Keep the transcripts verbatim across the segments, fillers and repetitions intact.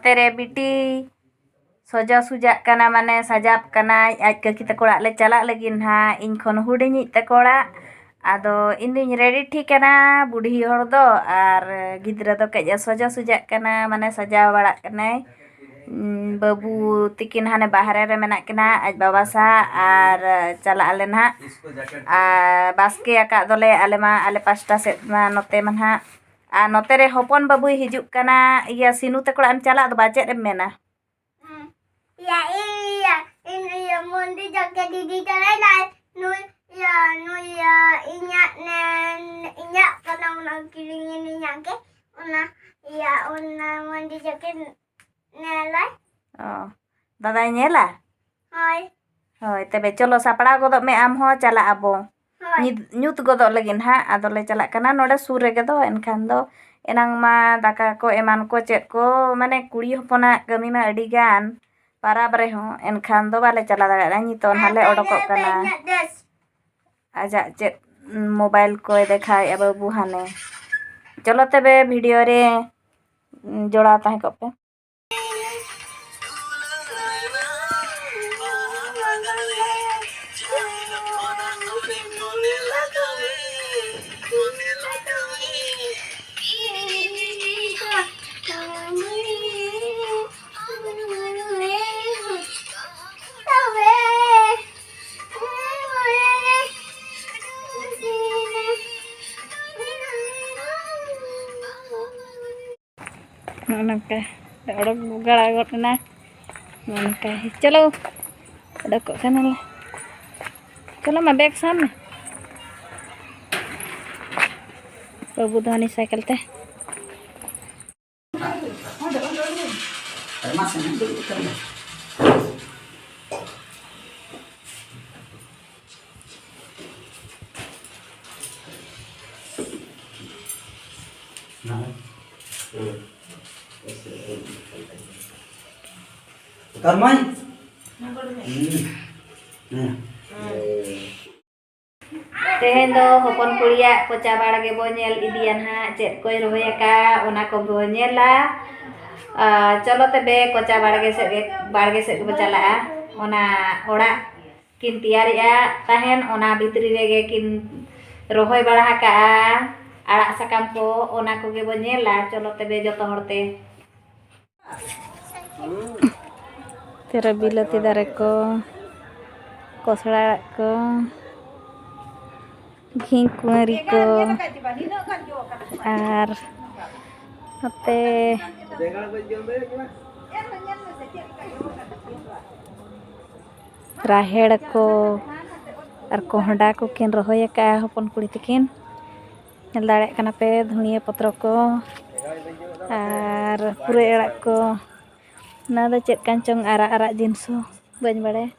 ᱛᱮᱨᱮ ᱵᱤᱴᱤ ᱥᱚᱡᱟ ᱥᱩᱡᱟᱜ ᱠᱟᱱᱟ, ᱢᱟᱱᱮ ᱥᱟᱡᱟᱜ ᱠᱟᱱᱟᱭ᱾ ᱟᱡ ᱠᱟᱹᱠᱤ ᱛᱟᱠᱚ ᱚᱲᱟᱜ ᱞᱮ ᱪᱟᱞᱟᱜ ᱞᱟᱹᱜᱤᱫ ᱱᱟᱦᱟᱜ, ᱤᱧ ᱠᱷᱚᱱ ᱦᱩᱰᱤᱧᱤᱡ ᱛᱟᱠᱚ ᱚᱲᱟᱜ᱾ ᱟᱫᱚ ᱤᱧ ᱫᱩᱧ ᱨᱮᱰᱤ ᱴᱷᱤᱠ ᱠᱟᱱᱟ, ᱵᱩᱰᱷᱤ ᱦᱚᱲ ᱫᱚ, ᱟᱨ ᱜᱤᱫᱽᱨᱟᱹ ᱫᱚ ᱠᱟᱹᱡ ᱮ ᱥᱚᱡᱟ ᱥᱩᱡᱟᱜ ᱠᱟᱱᱟ, ᱢᱟᱱᱮ ᱥᱟᱡᱟᱣ ᱵᱟᱲᱟᱜ ᱠᱟᱱᱟᱭ᱾ ᱩᱸ, ᱵᱟᱹᱵᱩ ᱛᱤᱠᱤᱱ ᱦᱟᱱᱮ ᱵᱟᱦᱨᱮ ᱨᱮ ᱢᱮᱱᱟᱜ ᱠᱤᱱᱟ ᱟᱡ ᱵᱟᱵᱟ ᱥᱟᱶ, ᱟᱨ ᱪᱟᱞᱟᱜ ᱟᱞᱮ ᱱᱟᱦᱟᱜ᱾ ᱟᱨ ᱵᱟᱥᱠᱮ ᱟᱠᱟᱫ ᱫᱚᱞᱮ ᱟᱞᱮ ᱢᱟ, ᱟᱞᱮ ᱯᱟᱥᱴᱟ ᱥᱮᱫ ᱢᱟ ᱱᱚᱛᱮ ᱢᱟ ᱱᱟᱦᱟᱜ᱾ ᱟᱨ ᱱᱚᱛᱮ ᱨᱮ ᱦᱚᱯᱚᱱ ᱵᱟᱹᱵᱩᱭ ᱦᱤᱡᱩᱜ ᱠᱟᱱᱟ, ᱤᱭᱟᱹ ᱥᱤᱱᱩ ᱛᱟᱠᱚ ᱚᱲᱟᱜ ᱮᱢ ᱪᱟᱞᱟᱜ ᱫᱚ ᱵᱟ, ᱪᱮᱫ ᱮᱢ ᱢᱮᱱᱟ? ᱦᱩᱸ᱾ ᱤᱭᱟᱹ, ᱤᱧ, ᱤᱭᱟᱹ, ᱤᱧ, ᱤᱭᱟᱹ, ᱢᱚᱱᱫᱤᱨ ᱡᱚᱜᱮ ᱫᱤᱫᱤ ᱪᱟᱞᱟᱭ ᱱᱟᱭ, ᱱᱩᱭ, ᱤᱭᱟᱹ, ᱱᱩᱭ, ᱤᱭᱟᱹ, ᱤᱧᱟᱹᱜ ᱱᱮ-, ᱤᱧᱟᱹᱜ ᱠᱟᱱᱟ, ᱚᱱᱟ ᱠᱤᱨᱤᱧ ᱤᱧᱟᱹᱜ ᱜᱮ, ᱚᱱᱟ, ᱤᱭᱟᱹ, ᱚᱱᱟ ᱢᱚᱱᱫᱤᱨ ᱡᱚᱜᱮ ᱧᱮᱞᱟᱭ᱾ ᱚ, ᱫᱟᱫᱟᱭ ᱧᱮᱞᱟ? ᱦᱳᱭ᱾ ᱦᱳᱭ, ᱛᱚᱵᱮ ᱪᱚᱞᱚ ᱥᱟᱯᱲᱟᱣ ᱜᱚᱫᱚᱜ ᱢᱮ ᱟᱢ ᱦᱚᱸ, ᱪᱟᱞᱟᱜ ᱟᱵᱚ᱾ ᱦᱳᱭ᱾ ᱧᱤᱫ-, ᱧᱩᱛ ᱜᱚᱫᱚᱜ ᱞᱟᱹᱜᱤᱫ ᱱᱟᱦᱟᱜ, ᱟᱫᱚᱞᱮ ᱪᱟᱞᱟᱜ ᱠᱟᱱᱟ ᱱᱚᱰᱮ ᱥᱩᱨ ᱨᱮᱜᱮ ᱫᱚ, ᱮᱱᱠᱷᱟᱱ ᱫᱚ ᱮᱱᱟᱝ ᱢᱟ ᱫᱟᱠᱟ ᱠᱚ ᱮᱢᱟᱱ ᱠᱚ ᱪᱮᱫ ᱠᱚ, ᱢᱟᱱᱮ ᱠᱩᱲᱤ ᱦᱚᱯᱚᱱᱟᱜ ᱠᱟᱹᱢᱤ ᱢᱟ ᱟᱹᱰᱤ ᱜᱟᱱ ᱯᱟᱨᱟᱵᱽ ᱨᱮᱦᱚᱸ, ᱮᱱᱠᱷᱟᱱ ᱫᱚ ᱵᱟᱞᱮ ᱪᱟᱞᱟᱣ ᱫᱟᱲᱮᱭᱟᱜᱼᱟ᱾ ᱱᱤᱛᱚᱜ ᱱᱟᱦᱟᱜ ᱞᱮ ᱚᱰᱚᱠᱚᱜ ᱠᱟᱱᱟ᱾ ᱟᱡᱟᱜ ᱪᱮᱫ ᱢᱳᱵᱟᱭᱤᱞ ᱠᱚᱭ ᱫᱮᱠᱷᱟᱣᱮᱫᱼᱟ ᱵᱟᱹᱵᱩ ᱦᱟᱱᱮ᱾ ᱪᱚᱞᱚ ᱛᱚᱵᱮ ᱵᱷᱤᱰᱤᱭᱳ ᱨᱮ ᱡᱚᱲᱟᱣ ᱛᱟᱦᱮᱸ ᱠᱚᱜ ᱯᱮ᱾ ᱱᱚᱜᱼᱚ ᱱᱚᱝᱠᱟ ᱚᱰᱚᱠ ᱵᱟᱲᱟ ᱜᱚᱫ ᱮᱱᱟ᱾ ᱱᱚᱜᱼᱚ ᱱᱚᱝᱠᱟ, ᱪᱚᱞᱚ, ᱚᱰᱚᱠᱚᱜ ᱠᱟᱱᱟᱞᱮ᱾ ᱪᱚᱞᱚ ᱢᱟ, ᱵᱮᱜᱽ ᱥᱟᱵ ᱢᱮ᱾ ᱵᱟᱹᱵᱩ ᱫᱚ ᱦᱟᱹᱱᱤ ᱥᱟᱭᱠᱮᱞ ᱛᱮ᱾ ᱩᱛᱟᱨ ᱢᱟᱭ᱾ ᱦᱩᱸ᱾ ᱦᱩᱸ᱾ ᱛᱮᱦᱮᱧ ᱫᱚ ᱦᱚᱯᱚᱱ ᱠᱩᱲᱤᱭᱟᱜ ᱠᱚᱪᱟ ᱵᱟᱲ ᱜᱮᱵᱚ ᱧᱮᱞ ᱤᱫᱤᱭᱟ ᱱᱟᱦᱟᱜ, ᱪᱮᱫ ᱠᱚᱭ ᱨᱚᱦᱚᱭ ᱟᱠᱟᱫ, ᱚᱱᱟ ᱠᱚᱵᱚ ᱧᱮᱞᱟ᱾ ᱟᱨ ᱪᱚᱞᱚ ᱛᱚᱵᱮ ᱠᱚᱪᱟ ᱵᱟᱲᱜᱮ ᱥᱮᱫ ᱜᱮ, ᱵᱟᱲᱜᱮ ᱥᱮᱫ ᱜᱮᱵᱚ ᱪᱟᱞᱟᱜᱼᱟ᱾ ᱚᱱᱟ ᱚᱲᱟᱜ ᱠᱤᱱ ᱛᱮᱭᱟᱨᱮᱜᱼᱟ ᱛᱟᱦᱮᱱ, ᱚᱱᱟ ᱵᱷᱤᱛᱨᱤ ᱨᱮᱜᱮ ᱠᱤᱱ ᱨᱚᱦᱚᱭ ᱵᱟᱲᱟ ᱟᱠᱟᱜᱼᱟ ᱟᱲᱟᱜ ᱥᱟᱠᱟᱢ ᱠᱚ, ᱚᱱᱟ ᱠᱚᱜᱮ ᱵᱚ ᱧᱮᱞᱟ᱾ ᱪᱚᱞᱚ ᱛᱚᱵᱮ ᱡᱚᱛᱚ ᱦᱚᱲ ᱛᱮ᱾ ᱛᱮᱨᱮ ᱵᱤᱞᱟᱹᱛᱤ ᱫᱟᱨᱮ ᱠᱚ, ᱠᱚᱥᱲᱟ ᱟᱲᱟᱜ ᱠᱚ, ᱜᱷᱤᱸ ᱠᱩᱸᱣᱟᱹᱨᱤ ᱠᱚ, ᱟᱨ ᱱᱚᱛᱮ ᱨᱟᱦᱮᱲ ᱠᱚ ᱟᱨ ᱠᱚᱦᱰᱟ ᱠᱚᱠᱤᱱ ᱨᱚᱦᱚᱭ ᱟᱠᱟᱫᱼᱟ ᱦᱚᱯᱚᱱ ᱠᱩᱲᱤ ᱛᱟᱹᱠᱤᱱ᱾ ᱧᱮᱞ ᱫᱟᱲᱮᱭᱟᱜ ᱠᱟᱱᱟ ᱯᱮ ᱫᱷᱩᱱᱤᱭᱟᱹ ᱯᱚᱛᱨᱚ ᱠᱚ ᱟᱨ ᱯᱩᱨᱟᱹᱭ ᱟᱲᱟᱜ ᱠᱚ᱾ ᱚᱱᱟ ᱫᱚ ᱪᱮᱫ ᱠᱟᱱ ᱪᱚᱝ ᱟᱨᱟᱜ ᱟᱨᱟᱜ ᱡᱤᱱᱤᱥ ᱦᱚᱸ ᱵᱟᱹᱧ ᱵᱟᱲᱟᱭᱟ᱾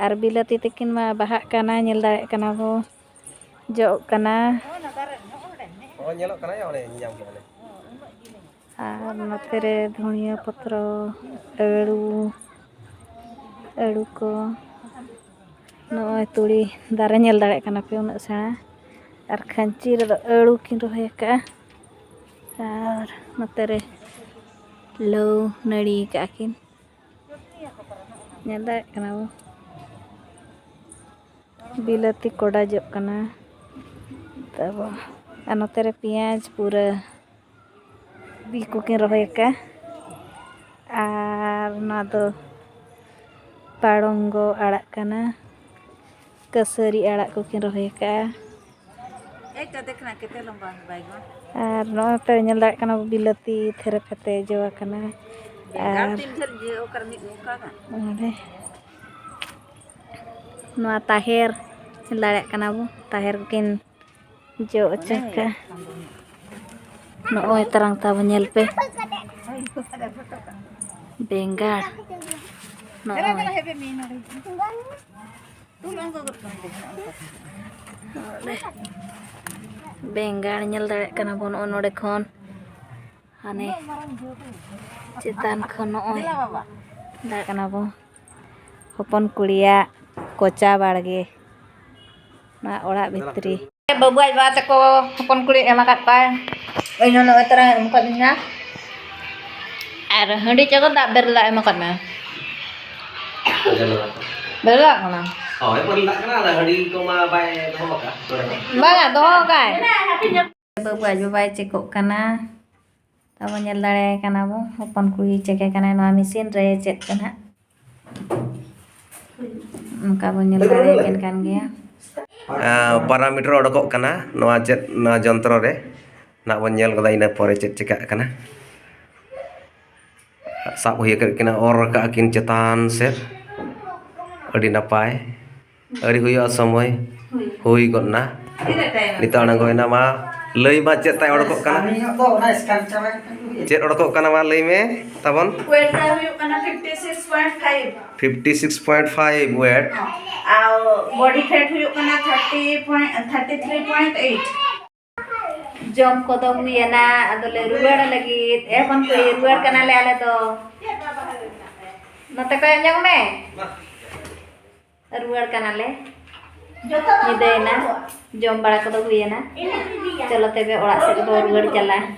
ᱟᱨ ᱵᱤᱞᱟᱹᱛᱤ ᱛᱤᱠᱤᱱ ᱢᱟ ᱵᱟᱦᱟᱜ ᱠᱟᱱᱟ, ᱧᱮᱞ ᱫᱟᱲᱮᱭᱟᱜ ᱠᱟᱱᱟ ᱵᱚ, ᱡᱚᱜ ᱠᱟᱱᱟ᱾ ᱦᱚᱸ, ᱧᱮᱞᱚᱜ ᱠᱟᱱᱟ, ᱚᱸᱰᱮ ᱧᱮᱧᱟᱢ ᱠᱮᱫᱟ ᱞᱮ᱾ ᱟᱨ ᱱᱚᱛᱮ ᱨᱮ ᱫᱷᱩᱱᱤᱭᱟᱹ ᱯᱚᱛᱨᱚ, ᱟᱹᱲᱩ, ᱟᱹᱲᱩ ᱠᱚ, ᱱᱚᱜᱼᱚᱭ ᱛᱩᱲᱤ ᱫᱟᱨᱮ ᱧᱮᱞ ᱫᱟᱲᱮᱭᱟᱜ ᱠᱟᱱᱟ ᱯᱮ, ᱩᱱᱟᱹᱜ ᱥᱮᱬᱟ᱾ ᱟᱨ ᱠᱷᱟᱧᱪᱤ ᱨᱮᱫᱚ ᱟᱹᱲᱩ ᱠᱤᱱ ᱨᱚᱦᱚᱭ ᱟᱠᱟᱫᱼᱟ᱾ ᱟᱨ ᱱᱚᱛᱮ ᱨᱮ ᱞᱟᱹᱣ ᱱᱟᱹᱲᱤ ᱟᱠᱟᱫᱼᱟ ᱠᱤᱱ, ᱧᱮᱞ ᱫᱟᱲᱮᱭᱟᱜ ᱠᱟᱱᱟ ᱵᱚ᱾ ᱵᱤᱞᱟᱹᱛᱤ ᱠᱚᱰᱟ ᱡᱚᱜ ᱠᱟᱱᱟ ᱛᱟᱵᱚ᱾ ᱟᱨ ᱱᱚᱛᱮ ᱨᱮ ᱯᱮᱸᱭᱟᱡᱽ ᱯᱩᱨᱟᱹ ᱵᱤ ᱠᱚᱠᱤᱱ ᱨᱚᱦᱚᱭ ᱟᱠᱟᱫᱼᱟ᱾ ᱟᱨ ᱱᱚᱣᱟ ᱫᱚ ᱯᱟᱲᱚᱝᱜᱚ ᱟᱲᱟᱜ ᱠᱟᱱᱟ, ᱠᱟᱹᱥᱟᱹᱨᱤ ᱟᱲᱟᱜ ᱠᱚᱠᱤᱱ ᱨᱚᱦᱚᱭ ᱟᱠᱟᱫᱼᱟ᱾ ᱮᱭ ᱛᱚ ᱫᱮᱠᱷ ᱱᱟ, ᱠᱮᱛᱮ ᱞᱚᱢᱵᱟ ᱦᱮ ᱵᱟᱭᱜᱚᱱ᱾ ᱟᱨ ᱱᱚᱜᱼᱚᱭ ᱯᱮ ᱧᱮᱞ ᱫᱟᱲᱮᱭᱟᱜ ᱠᱟᱱᱟ ᱵᱤᱞᱟᱹᱛᱤ ᱛᱷᱮᱨᱮ ᱯᱷᱮᱛᱮ ᱡᱚ ᱟᱠᱟᱱᱟ᱾ ᱵᱮᱸᱜᱟᱲ ᱟᱨ ᱛᱤᱱ ᱡᱷᱟᱹᱞ ᱡᱮ ᱚᱠᱟᱨ ᱢᱤᱫ ᱚᱱᱠᱟ ᱜᱟᱱ᱾ ᱱᱚᱰᱮ ᱱᱚᱣᱟ ᱛᱟᱦᱮᱨ ᱧᱮᱞ ᱫᱟᱲᱮᱭᱟᱜ ᱠᱟᱱᱟ ᱵᱚ, ᱛᱟᱦᱮᱨ ᱠᱤᱱ ᱡᱚ ᱚᱪᱚ ᱠᱟᱜᱼᱟ᱾ ᱱᱚᱜᱼᱚᱭ ᱛᱟᱨᱟᱝ ᱛᱟᱵᱚ ᱧᱮᱞ ᱯᱮ, ᱵᱮᱸᱜᱟᱲ ᱱᱚᱜᱼᱚᱭ᱾ ᱱᱚᱰᱮ ᱵᱮᱸᱜᱟᱲ ᱧᱮᱞ ᱫᱟᱲᱮᱭᱟᱜ ᱠᱟᱱᱟ ᱵᱚᱱ ᱱᱚᱜᱼᱚ ᱱᱚᱰᱮ ᱠᱷᱚᱱ, ᱦᱟᱱᱮ ᱪᱮᱛᱟᱱ ᱠᱷᱚᱱ ᱱᱚᱜᱼᱚᱭ ᱫᱟᱜ ᱠᱟᱱᱟ ᱵᱚ᱾ ᱦᱚᱯᱚᱱ ᱠᱩᱲᱤᱭᱟᱜ ᱠᱚᱪᱟ ᱵᱟᱲᱜᱮ, ᱱᱚᱣᱟ ᱚᱲᱟᱜ ᱵᱷᱤᱛᱨᱤ᱾ ᱵᱟᱹᱵᱩ ᱟᱡ ᱵᱟᱵᱟ ᱛᱟᱠᱚ ᱦᱚᱯᱚᱱ ᱠᱩᱲᱤ ᱮᱢ ᱟᱠᱟᱫ ᱠᱚᱣᱟᱭ᱾ ᱤᱧ ᱦᱚᱸ ᱱᱚᱜᱼᱚᱭ ᱛᱚᱨᱟ ᱮᱢ ᱟᱠᱟᱫᱤᱧᱟ᱾ ᱟᱨ ᱦᱟᱺᱰᱤ ᱪᱚᱠᱚ ᱫᱟᱜ ᱵᱮᱨᱮᱞ ᱫᱟᱜ ᱮᱢ ᱟᱠᱟᱫ ᱢᱮ᱾ ᱵᱮᱨᱮᱞ ᱫᱟᱜ ᱠᱟᱱᱟ᱾ ᱦᱳᱭ, ᱵᱮᱨᱮᱞ ᱫᱟᱜ ᱠᱟᱱᱟ, ᱟᱫᱚ ᱦᱟᱺᱰᱤ ᱠᱚᱢᱟ ᱵᱟᱭ ᱫᱚᱦᱚ ᱟᱠᱟᱫ᱾ ᱵᱟᱝᱟ, ᱫᱚᱦᱚ ᱟᱠᱟᱫ᱾ ᱵᱟᱹᱵᱩ ᱟᱡ ᱵᱟᱵᱟᱭ ᱪᱮᱠᱚᱜ ᱠᱟᱱᱟ᱾ ᱛᱟᱵᱚ ᱧᱮᱞ ᱫᱟᱲᱮᱭᱟᱭ ᱠᱟᱱᱟ ᱵᱚ, ᱦᱚᱯᱚᱱ ᱠᱩᱲᱤ ᱪᱮᱠᱮ ᱠᱟᱱᱟᱭ ᱱᱚᱣᱟ ᱢᱮᱥᱤᱱ ᱨᱮ ᱪᱮᱫ ᱠᱚ ᱱᱟᱦᱟᱜ᱾ ᱚᱱᱠᱟ ᱵᱚ ᱧᱮᱞ ᱫᱟᱲᱮᱭᱟᱠᱤᱱ ᱠᱟᱱ ᱜᱮᱭᱟ᱾ ᱯᱟᱨᱟᱢᱤᱴᱟᱨ ᱚᱰᱚᱠᱚᱜ ᱠᱟᱱᱟ ᱱᱚᱣᱟ ᱪᱮᱫ, ᱱᱚᱣᱟ ᱡᱚᱱᱛᱨᱚ ᱨᱮ᱾ ᱱᱟᱜ ᱵᱚᱱ ᱧᱮᱞ ᱜᱚᱫᱟ ᱤᱱᱟᱹ ᱯᱚᱨᱮ ᱪᱮᱫ ᱪᱮᱠᱟᱜ ᱠᱟᱱᱟ᱾ ᱥᱟᱵ ᱦᱩᱭ ᱟᱠᱟᱫ ᱠᱤᱱᱟ, ᱚᱨ ᱨᱟᱠᱟᱵ ᱟᱹᱠᱤᱱ ᱪᱮᱛᱟᱱ ᱥᱮᱫ᱾ ᱟᱹᱰᱤ ᱱᱟᱯᱟᱭ᱾ ᱟᱹᱣᱨᱤ ᱦᱩᱭᱩᱜᱼᱟ ᱥᱚᱢᱚᱭ, ᱦᱩᱭ ᱜᱚᱫ ᱱᱟ᱾ ᱱᱤᱛᱚᱜ ᱟᱬᱜᱚᱭᱮᱱᱟ᱾ ᱢᱟ ᱞᱟᱹᱭ ᱢᱟ, ᱪᱮᱫ ᱛᱟᱭ ᱚᱰᱚᱠᱚᱜ ᱠᱟᱱᱟ? ᱪᱮᱫ ᱚᱰᱚᱠᱚᱜ ᱠᱟᱱᱟ, ᱢᱟ ᱞᱟᱹᱭ ᱢᱮ ᱛᱟᱵᱚᱱ᱾ ᱳᱭᱮᱴ ᱛᱟᱭ ᱦᱩᱭᱩᱜ ᱠᱟᱱᱟ fifty six point five. Fifty six point five eight. ᱟᱨ ᱵᱚᱰᱤ ᱯᱷᱮᱴ ᱦᱩᱭᱩᱜ ᱠᱟᱱᱟ thirty point, thirty three point eight. ᱡᱚᱢ ᱠᱚᱫᱚ ᱦᱩᱭᱮᱱᱟ, ᱟᱫᱚᱞᱮ ᱨᱩᱣᱟᱹᱲ ᱞᱟᱹᱜᱤᱫ᱾ ᱮ ᱦᱚᱯᱚᱱ ᱠᱩᱲᱤ, ᱨᱩᱣᱟᱹᱲ ᱠᱟᱱᱟᱞᱮ ᱟᱞᱮ ᱫᱚ᱾ ᱱᱚᱛᱮ ᱠᱚᱭᱚᱜ ᱧᱚᱜ ᱢᱮ᱾ ᱨᱩᱣᱟᱹᱲ ᱠᱟᱱᱟᱞᱮ᱾ ᱧᱤᱫᱟᱹᱭᱮᱱᱟ, ᱡᱚᱢ ᱵᱟᱲᱟ ᱠᱚᱫᱚ ᱦᱩᱭᱮᱱᱟ᱾ ᱪᱚᱞᱚ ᱛᱚᱵᱮ ᱚᱲᱟᱜ ᱥᱮᱫ ᱵᱚ ᱨᱩᱣᱟᱹᱲ ᱪᱟᱞᱟᱜᱼᱟ᱾